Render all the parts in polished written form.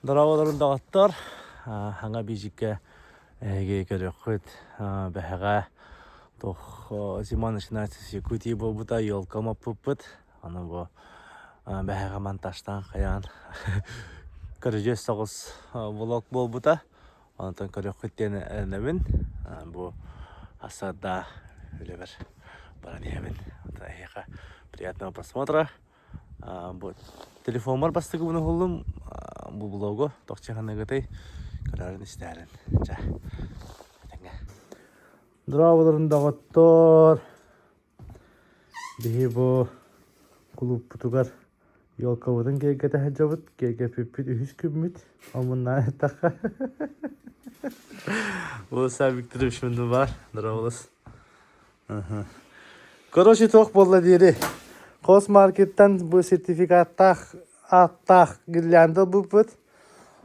Дорооболорун доҕоттор, хаҥа биидьиккэ эһиги көрүөххүт бэһэҕэ туох зима начинается с Якутии буолбута, елка моппуппут. Аны бу бэһэҕэ монтажтаан хайаан көрүдьүөс соҕус влог буолбута. Онтон көрүөххүт диэн эрэнэбин. Бу асарда үлэбэр баран иһэбин. Эһиэхэ приятного просмотра. Бу телефоммар бастакыбын уһуллум бу блогу тохча ханыгытай көрөрүн истээрин. Чэ, этэҥҥэ. Дорооболорун доҕоттор. Биһи бу кулууппутугар елкабытын киэргэтэ сылдьабыт. Киэргэппиппит үһүс күммүт. Омуннаан эттэххэ. Бу Саа Викторович мунну баар. Дорооболос. Короче, туох буолла диэри, Хосмаркеттан бу сертификаттаах ааттаах гирлянда ылбыппыт.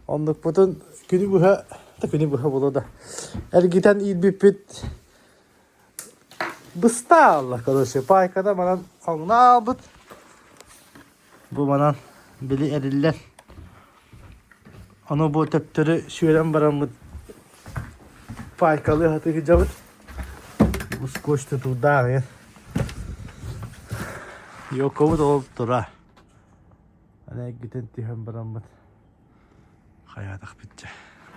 Оннукпутун күнү быһа, да күнү быһа буолуо да, эргитэн иирбиппит быстаалла, короче, пайкада манан хоҥнаабыт. Бу манан били эриллэр. Ону бу төптөрү сүөрэн бараммыт пайкалыы сатыы сылдьабыт. Бу скотч тутуурдаах иһин. Йокобут ол тура. Аны эргитэн түһэн бараммыт хайаатахпыт дьэ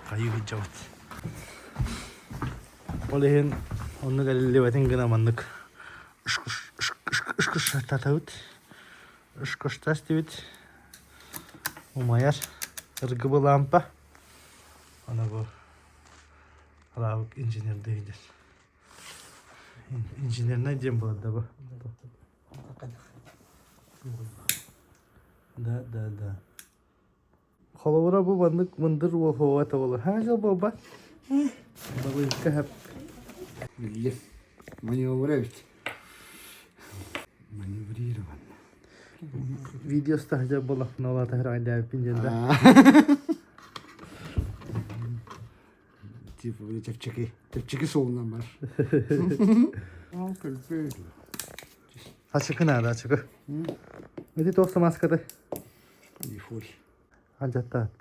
хайыы сылдьабыт. Ол иһин оннук эриллибэтин гына маннык ышкыштатабыт. Ышкыштас диэбит умайар ыргыбы лампа. Аны бу Рабык инженердии диэн. Инженернай диэн буолар да бу. Да, да, да. Холобура бу маннык мындыр уол буолар. Ха дьыл буолбат. Балыыка хэп. Биллим. Маневр эбит. Маневрирован. Видео стаһдьа буоллахпына ол аата хырайдээбиппин диэн да. Типа чэпчэки. Чэпчэки суолунан бар. Ол көлбөй. Ачыкы наада, ачыкы. Ити туох самааскатай? Канифоль. Алдьаттаат.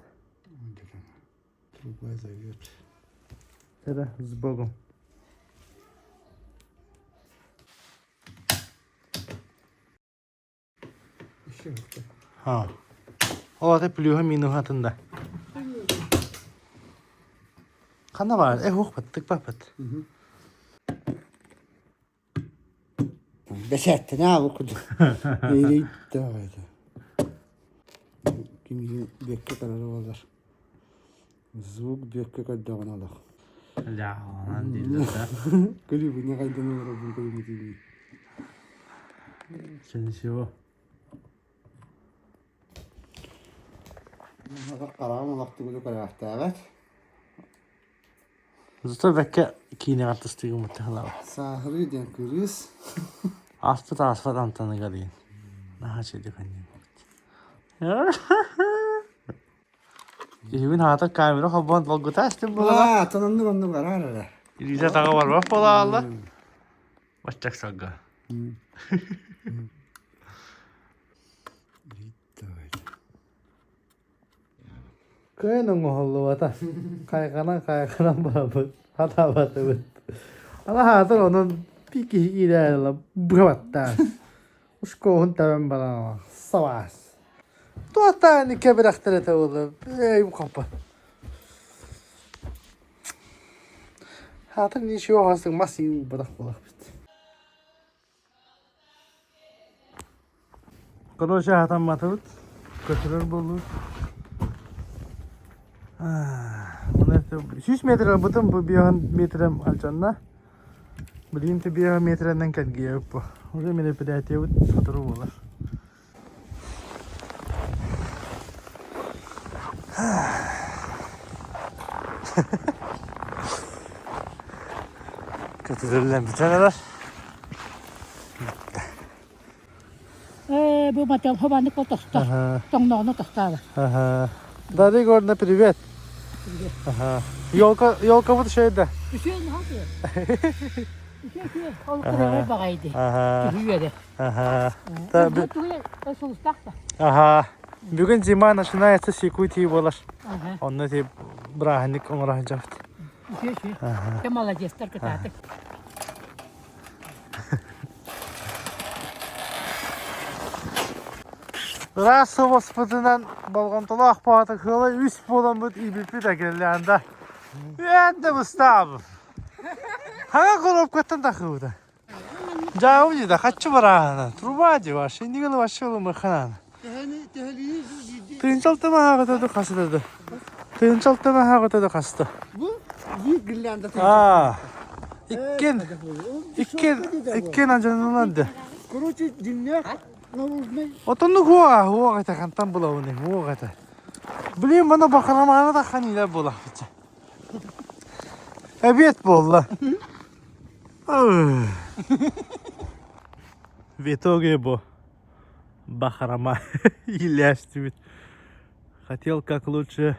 Труба зовет. Это с Богом. Ha. Ол аты плюһа минуһа атын да. Ханна бар? Э, хух баттык баппыт. Бэчээттэнэ аабы курдук. Эйдээҕэ. Кимиһин бүөккэ көрөрө буоллар. Звук бүөккэ көрдөҕүнэ олох. Дьаҕаланан дииллэр да. Көрүүбүнэ хайдан олоробун көрүмүтүнүү. Все ничего. Хараҕым олох тугу да көрөөхтөөбөт. Зато бэккэ киинэҕэ тыстыгыммыт таһылаабыт. Сааһырыы диэн кырыыс. Ааспыт ааспат амтаныгар диэн. Наһаа үчүгэйдик анньыммыт. Киһибин аата камера холбоон долгута астым буолара. Аа, оннук оннук араар эрэ. Илиитэ таҕа барбах буолаалла. Баччак сарга. Кыайан оҥоһуллубата. Хайҕанан-хайҕанан барабыт, хатаабатыбыт. Ала аһаатар онон биир киһи киирээри ыла быһа баттаан, ускуоһун тэбэн баран сабаас. Туохтаан кэбирэхтэрэ этэ буолла, өйүм хоппот. Аһаатар ничего хастык мас иҥ бырах буолахпыт. Короче, хатамматыбыт, көтүрэр буоллубут. 100 метр ылбытым, бу 5 метрем алдьанна. Билигин 5 метрэнэн кэлгийэбит бу. Уже мероприятиебыт сотору буолар. Көтүрүллэн бүтэн эрэр. Ээ, бу мател хобаннык тохто. Тоҥноҕуна тохтообо. Ага. Дарья Егоровна, привет. Привет. Ага. Елка, елкабыт шейда. Үчүгэй наһаа үчүгэй. Үчүгэй үчүгэй. Ол кыраҕай баҕайды. Ага. Киһи үөрэ. Ага. Сулустаах да. Ага. Бүгүн зима начинается с Якутии буолар. Онно ти бырааһынньык оҥоро сылдьабыт. Үчүгэй, Ты молодецтар кытаатык. Ыраас собоспутунан болҕомтолоох баҕатык ыала үс буоламмыт иибиппит акеллаанда. Үөн да быстаабыт. Хаҥа коробкаттан тахыбыта. Дьаабы да хаччы барааһына, труба дии вообще, иннигин вообще ылымыхханаана. Тыынчалтан аһаҕыта да хаста да. Тыынчалтан аһаҕыта да хаста. Бу биир гирлянда Аа. Иккин, иккин, иккин адьанынан да. Короче, дьиҥнээх наружный. Отонну хуа, хуа это хантан булабыны, хуа это. Блин, мана бакарамаана да ханилер булахпыт. Обед буолла. В итоге бу бахарама иилээстибит. Хотел как лучше,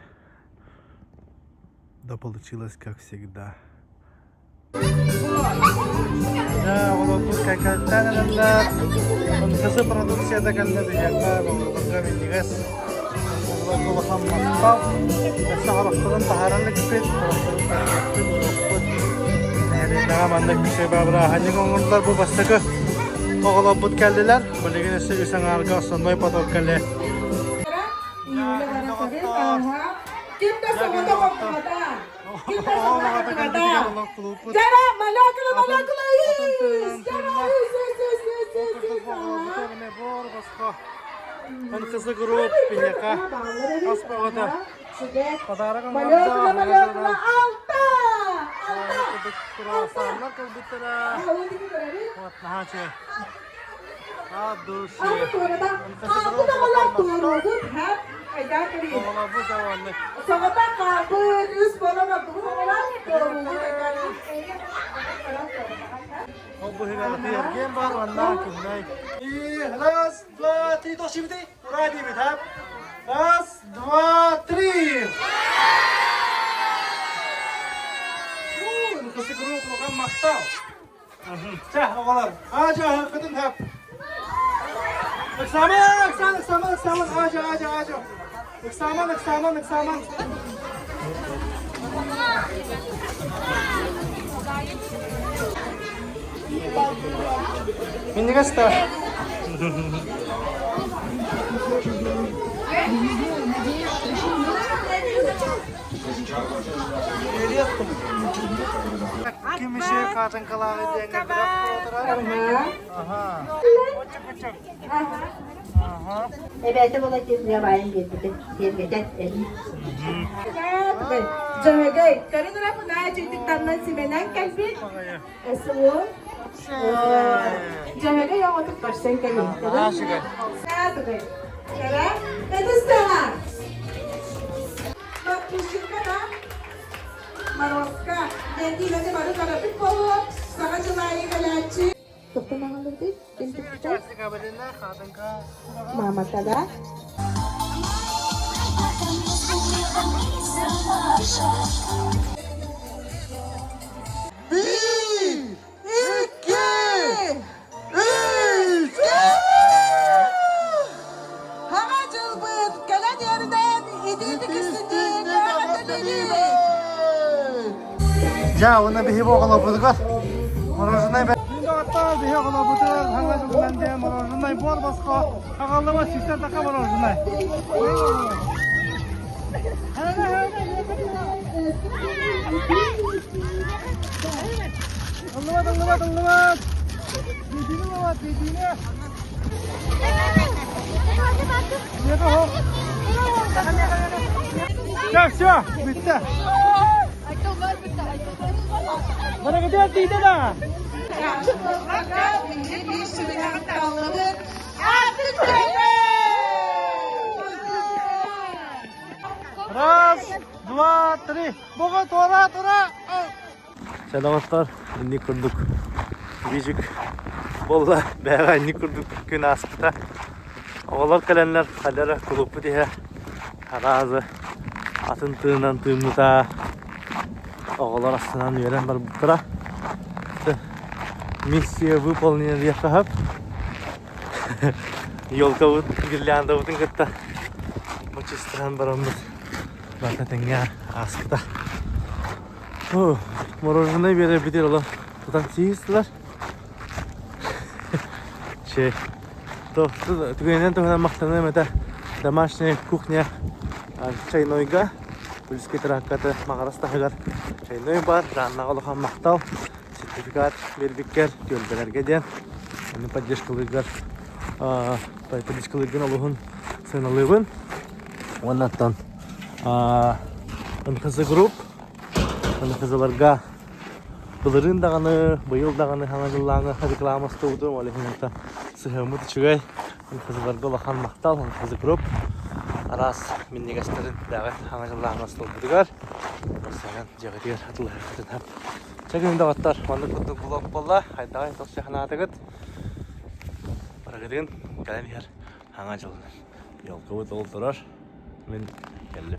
да получилось как всегда. Да, олорбут какаттан ыланнар. Онкысы продукцията кэллэ биһиэхэ оҕолорго минньигэс. Оҕолорго улахан махтал. Өссө харахтарын таһааран иликпит, харахтарын таһаарбыт, уруохпут. Нэһилиэнньэҕэ маннык бырааһынньык оҥордулар. Бу бастакы оҕолорбут кэллилэр. Билигин өссө үс аҥаарга основной поток кэллэ. Ким да соҕотох охтубата. Ким да соҕотох охтубата. Жара, молекула, молекула, үс! Жара, үс, үс, үс, үс, үс, үс. Кызы групп биһиэхэ ас бөҕөтө. Подарок Молекула, молекула, алта! Алта! Круассаннар кэлбиттэрэ. Вот, наһаа үчүгэй. От души. Оҕолорбут дьаваннык. Соҕотох хаалбыт, үс буолан ордубут оҕолор туоруулгут Ол быһыгар эргиэн бар уонна күннэй. Раз, два, три, тохшибити. Ура диибит, ха? Раз, два, три! Кысы куруук улахан махтал. Чэ, оҕолор, аажа аһыаххытын сөп. Ыксааман, ыксаан, ыксааман, ыксааман, аажа, аажа, аажа. Ыксааман, ыксааман, ыксааман. Минньигэс да. Ким еще хаатыҥкалааҕы диэҥҥэ күрэх буола турар. Аха. Оччук-оччук. Аха. Эбээтэ була тиэргэ баайын биэрбитэ, биэрбитэ эһии. Дьөһөгөй, көрүн эрэ мунаа чүйдүк таннан симэнэн кэлбит. СВО. Дьөһөгөй оҕотук көрсөн кэлин. Кэрэ, это Маппушинка да Морозко диэн киинэни бары көрөбүт буолуо, Саҥа дьыл аайы кэлээччи. Тоқтон аҕаллыбытый? Ким туппутай? Мамата да? Bir, iki, үс! Хаҥа дьылбыт кэлэн иһэринэн итиитик истинник эҕэрдэлиибит! Дьэ, уонна биһиги оҕолорбутугар мороженай биһи оҕолорбутугар хаҥа дьылынан диэн мороженай буор босхо аҕаллыма сүүстэн таха мороженай. Ыллыбат, ыллыбат, ыллыбат! Биитини ыллыбат, биитини! Все, все, бүттэ. Бара тиийдэ да. Раз, два, три. Буга туора, туора. Чэ, инник курдук бижик буолла. Бэҕэ инник курдук күн ааспыта. Оҕолор кэлэннэр хайдара кулууппут иһэ араазы атын тыынан тыыммыта. Оҕолор астынан үөрэн барбыттара. Миссия выполнена диэххэ сөп. Елкабыт гирляндабытын кытта. чистаһан бараммыт барыта тэҥҥэ ааспыта. Мороженое биэрэрбитигэр олох тутан сиистилэр. Чэй. Түгэнинэн туһунан махтаныам этэ домашняя кухня чайнойга Ульский траккаты Маҕарас таһыгар чайной бар Жаннаҕа улахан махтал сертификат биэрбиккэр түөлбэлэргэ диэн ону поддержкалыыргар поддержкалыыргын олуһун сыаналыыбын уонна оттон НХЗ Group НХЗларга былырыын даҕаны быйыл даҕаны саҥа дьыллааҥы реклама устубутум ол иһин онто сыһыаммыт үчүгэй НХЗларга улахан махтал НХЗ Group араас минньигэстэрин дэҕэ саҥа дьыллааҥы остуолбутугар барсанан дьиэҕитигэр атыылаһыаххытын Чэ күн доҕоттор, маннык курдук блог буолла. Хайдаҕый туох санаатыгыт? Барыгытын кэлэн иһэр Саҥа дьылынан. Елкабыт ол турар. Мин кэллим.